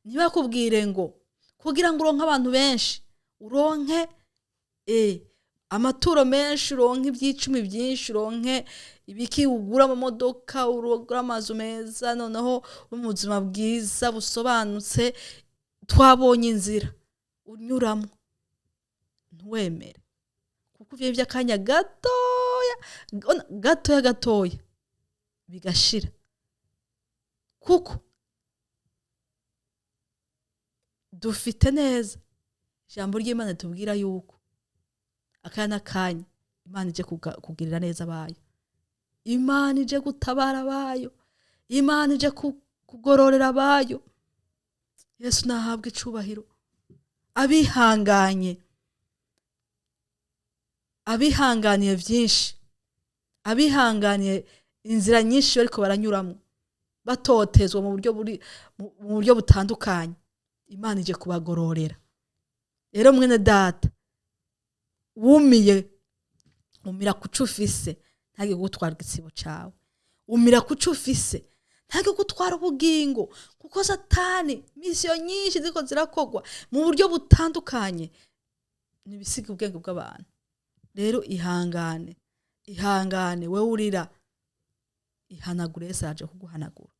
Ntibakubwire ngo kugira ngo uronke abantu benshi, uronke amaturo menshi, uronke iby'icumi byinshi, uronke ibiki, ugura amamodoka, ugura amazu meza, noneho mu buzima bwiza busobanutse. Twabonye inzira unyuramo, ntiwemere kuko ivyo by'akanya gatoya gatoya gatoya bigashira. Kuko dufite neza ijambo ry'Imana tubwira yuko akanya n'akanya Imana ije kugirira neza abayo, Imana ije gutabara abayo, Imana ije kugororera abayo. Yesu nahabwe icubahiro. Abihanganye, abihanganiye byinshi, abihanganiye inzira nyinshi bariko baranyuramo, batotezwa mu buryo buri mu buryo butandukanye, Imana ije kubagororera. Rero mwene data wumiye, umira kuco ufise, ntage gutwara igitsibo cawe. Umira kuco ufise, ntage gutwara ubugingo, kuko Satani misiyo nyinshi ziko zirakogwa mu buryo butandukanye, nibisiga ubwenge bw'abantu. Rero ihangane, ihangane, wewe urira, ihanagure, Yesu araje kuguhanagura.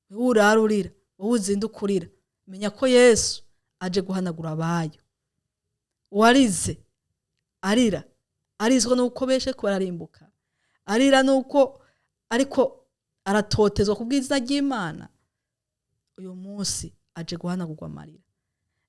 Wewe urara urira, wowe uzinduka urira, menya ko Yesu aje guhanagura abayo. Uwarize arira, arizwa nuko beshe ko bararimbuka, arira nuko ariko aratotezwa ku bw'izina ry'Imana, uyu munsi aje guhanagurwa amarira.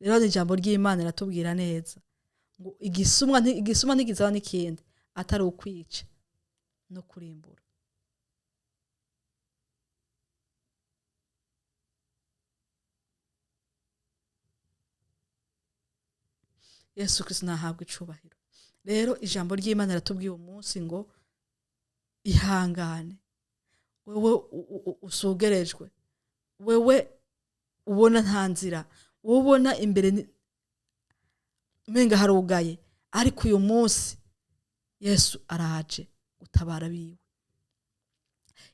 Rero ijambo ry'Imana riratubwira neza ngo igisumwa ntigizana n'ikindi atari ukwica no kurimbura. Yesu Kristo nahabwe icubahiro. Rero ijambo ry'Imana riratubwiye uyu munsi ngo ihangane, wewe usugerejwe, wewe ubona nta nzira, wowe ubona imbere umenga harugaye, ariko uyu munsi Yesu araje gutabara biwe.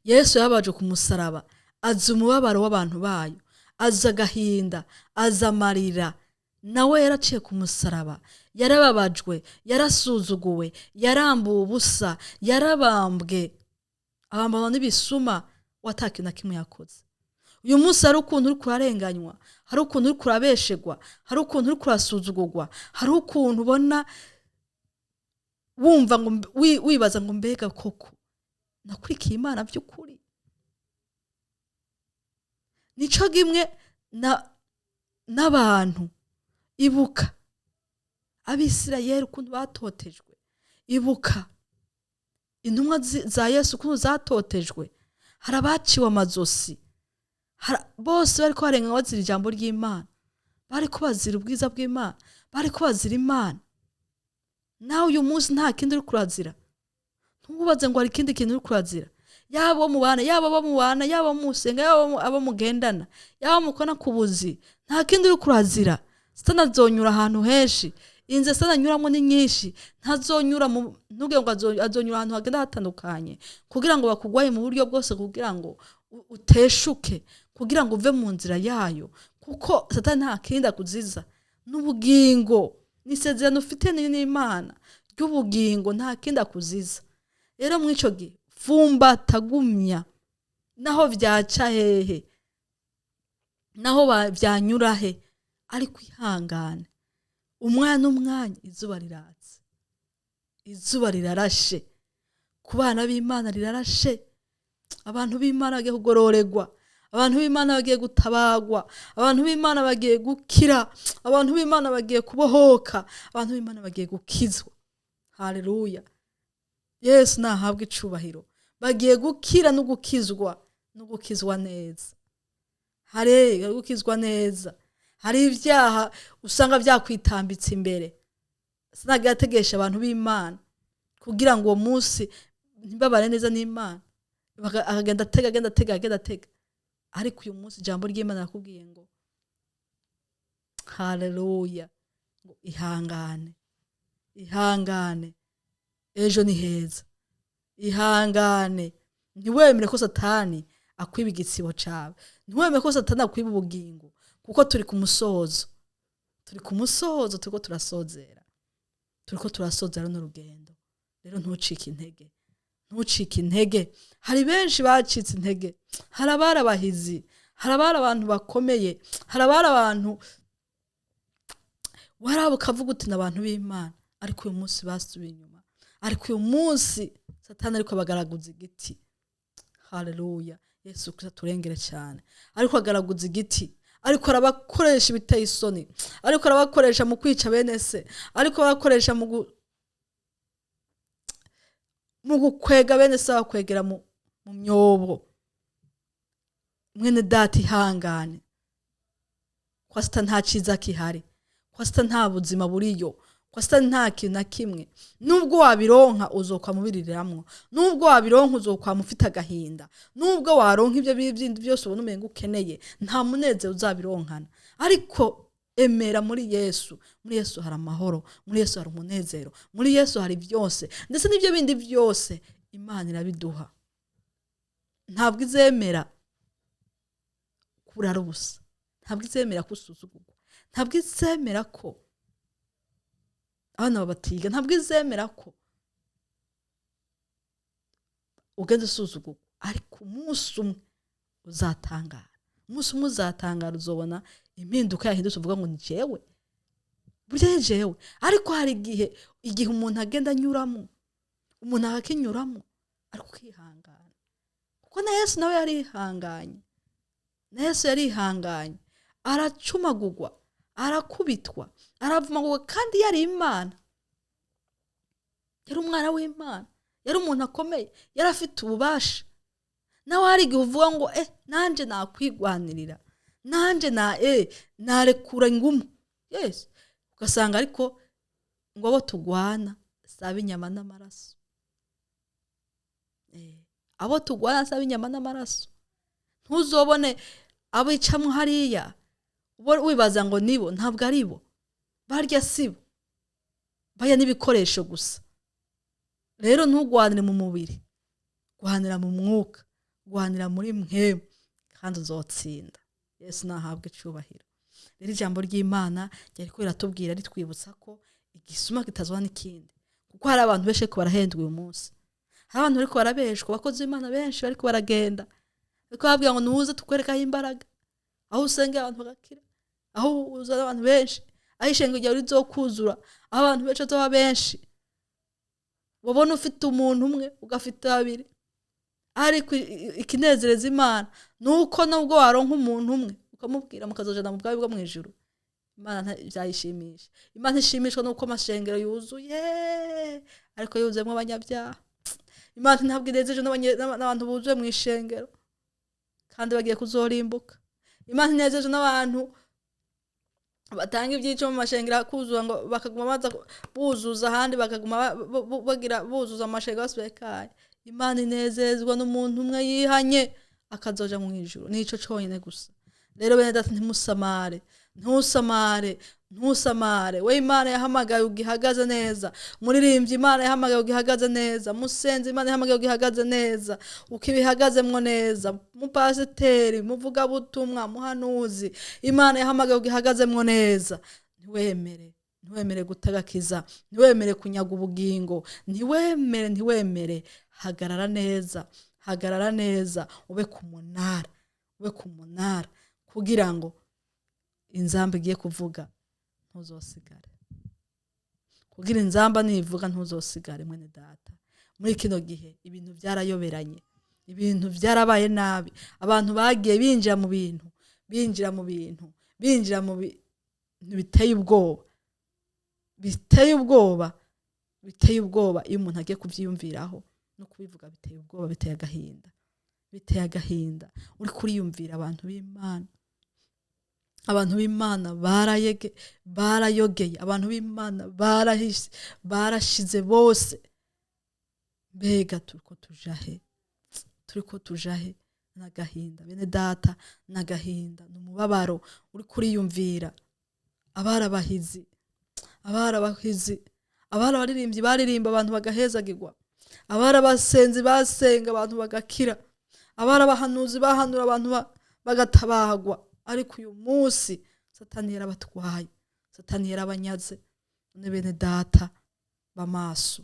Yesu yabaje ku musaraba, azi umubabaro w'abantu bayo, azi agahinda, azi amarira. Nawe yaraciye ku musaraba, yarababajwe, yarasuzuguwe, yarambuwe ubusa, yarabambwe, abambana n'ibisuma, wataki na kimwe yakoze. Uyu munsi hari ukuntu uri kurarenganywa, hari ukuntu uri kurabeshegwa, hari ukuntu uri kurasuzugurwa, hari ukuntu ubona wumva ngo wibaza ngo mbega koko nakurikiye Imana by'ukuri. Nico gimwe n'abantu. Ibuka Abisirayeli ukuntu batotejwe, ibuka intumwa za Yesu ukuntu zatotejwe, hari abaciwe amazosi, bose bariko barenga bazira ijambo ry'Imana, bariko bazira ubwiza bw'Imana, bariko bazira Imana. Nawe uyu munsi nta kindi uri kurazira, ntubaze ngo hari ikindi kintu uri kurazira. Yaba mubana, yaba abo mubana, yaba musenga, yaba abo mugendana, yaba mukona kubuzi, nta kindi uri kurazira. Satani azonyura ahantu henshi, inzira Satani anyuramo ni nyinshi, ntazonyura ntuge ngo azonyura ahantu hagenda hatandukanye, kugira ngo bakugwaye mu buryo bwose, kugira ngo uteshuke, kugira ngo uve mu nzira yayo. Kuko Satani nta kindi akuziza n'ubugingo, n'isezerano ufite n'Imana ry'ubugingo, nta kindi akuziza. Rero mw'ico gihe fumbatagumya, naho vyaca hehe, naho vyanyura he, ariko ihangane. Umwanya n'umwanya izuba riratse, izuba rirarashe ku bana b'Imana, rirarashe. Abantu b'Imana bagiye kugororerwa, abantu b'Imana bagiye gutabagwa, abantu b'Imana bagiye gukira, abantu b'Imana bagiye kubohoka, abantu b'Imana bagiye gukizwa. Haleluya, Yesu nahabwe icubahiro. Bagiye gukira no gukizwa, no gukizwa neza. Hare gukizwa neza. Hari ibyaha usanga byakwitambitse imbere. Sinagategesha abantu b'Imana kugira ngo uwo munsi ntibabane neza n'Imana, akagenda atega, agenda atega, agenda atega. Ariko uyu munsi ijambo ry'Imana rakubwiye ngo haleluya, ngo ihangane, ihangane, ejo ni heza, ihangane. Ntiwemere ko Satani akwiba igitsibo cawe, ntiwemere ko Satani akwiba ubugingo, kuko turi ku musozo, turi ku musozo, turiko turasozera, turiko turasozera runo rugendo. Rero ntucike intege, ntucike intege. Hari benshi bacitse intege, hari abari abahizi, hari abari abantu bakomeye, hari abari abantu waraba ukavuga uti ni abantu b'Imana, ariko uyu munsi basubiye inyuma, ariko uyu munsi Satani ariko abagaraguza igiti. Haleluya! Yesu Kristo aturengere cyane. Ariko agaraguza igiti, ariko arabakoresha ibiteye isoni, ariko arabakoresha mu kwica bene se, ariko arabakoresha mu gukwega bene se, bakwegera mu myobo. Mwene data, ihangane. Kwa Satani nta cyiza kihari, kwa Satani nta buzima buriyo, kwa Satani nta kintu na kimwe. Nubwo wabironka, uzokwama ubiriramwo. Nubwo wabironka, uzokwama ufite agahinda. Nubwo waronka ibyo bindi byose ubona umenga ukeneye, nta munezero uzabironkana. Ariko emera muri Yesu. Muri Yesu hari amahoro, muri Yesu hari umunezero, muri Yesu hari byose. Ndetse n'ibyo bindi byose Imana irabiduha. Ntabwo izemera kurara ubusa, ntabwo izemera ko usuzugurwa, ntabwo izemera ko abana babatiga, ntabwo izemera ko ugenda usuzugurwa. Ariko umunsi umwe uzatangara, umunsi umwe uzatangara, uzobona impinduka yahindutse, uvuga ngo ni jewe, burya ni jewe. Ariko hari igihe umuntu agenda anyuramo, umuntu akakinyuramo, ariko ukihangana, kuko na Yesu nawe yarihanganye. Na Yesu yarihanganye, aracumagurwa, arakubitwa, aravumagurwa, kandi yari Imana, yari umwana w'Imana, yari umuntu akomeye, yari afite ububasha. Nawe hari igihe uvuga ngo nanje nakwigwanirira, nanje na narekura ingumu. Yes, ugasanga ariko ngo abo tugwana saba inyama n'amaraso. Abo tugwana saba inyama n'amaraso. Ntuzobone abicamwo hariya wibaza ngo nibo, ntabwo ari bo. Barya sibo, barya n'ibikoresho gusa. Rero ntugwanire mu mubiri, gwanira mu mwuka, gwanira muri mwebwe, kandi uzotsinda. Yesu nahabwe icyubahiro. Rero ijambo ry'Imana ryari ko riratubwira, ritwibutsa ko igisuma kitazwa n'ikindi, kuko hari abantu benshi bariko barahendwa uyu munsi. Hari abantu bariko barabeshwa, abakozi b'Imana benshi bariko baragenda, bariko bababwira ngo nuze tukwereke aho imbaraga, aho usengera abantu bagakira, aho uzana abantu benshi, aho ishengero ryawe rizokuzura, aho abantu benshi bazoba benshi. Wabona ufite umuntu umwe, ugafite babiri, ariko ikinezereza Imana nuko nubwo waronka umuntu umwe ukamubwira mukazojana mu bwami bwo mw'ijuru, Imana byayishimisha. Imana ishimishwa nuko amashengero yuzuye, ariko yuzuyemo abanyabyaha. Imana ntabwo inezejwe n'abantu buzuye mu ishengero kandi bagiye kuzorimbuka. Imana inezejwe n'abantu batanga ibyico mu mashengero akuzura, ngo bakaguma baza buzuza ahandi, bakaguma bagira buzuza amashengero basubikaye. Imana inezezwa n'umuntu umwe yihanye akazoja mu ijuru, nico conyine gusa. Rero bene data, ntimusamare, ntusamare, ntusamare. We Imana yahamagaye ugihagaze neza, muririmbyi Imana yahamagaye ugihagaze neza, musenzi Imana yahamagaye ugihagaze neza, ukibihagazemwo neza, mupasiteri, muvugabutumwa, muhanuzi, Imana yahamagaye ugihagazemwo neza. Ntiwemere, ntiwemere gutagakiza, ntiwemere kunyaga ubugingo, ntiwemere, ntiwemere. Hagarara neza, hagarara neza, ube ku munara, ube ku munara, kugira ngo inzamba igiye kuvuga ntuzosigare. Kugira inzamba nivuga ntuzosigare. Mwene data, muri kino gihe ibintu byarayoberanye, ibintu byarabaye nabi, abantu bagiye binjira mu bintu, binjira mu bintu, binjira mu bintu biteye ubwoba, biteye ubwoba, biteye ubwoba. Iyo umuntu agiye kuvyiyumviraho no kubivuga biteye ubwoba, biteye agahinda, biteye agahinda. Uri kuriyumvira abantu b'Imana, abantu b'Imana barayogeye, abantu b'Imana barashize bose. Mbega turiko tuja he? Turiko tuja he? N'agahinda bene data, n'agahinda, n'umubabaro. Uri kuriyumvira abarabahizi, abarabahizi, abarabaririmbyi baririmba abantu bagahezagirwa, abarabasenzi basenga abantu bagakira, Abari abahanuzi bahanura abantu bagatabagwa, ariko uyu munsi Satani yarabatwaye, Satani yarabanyaze. None bene data, b'amaso.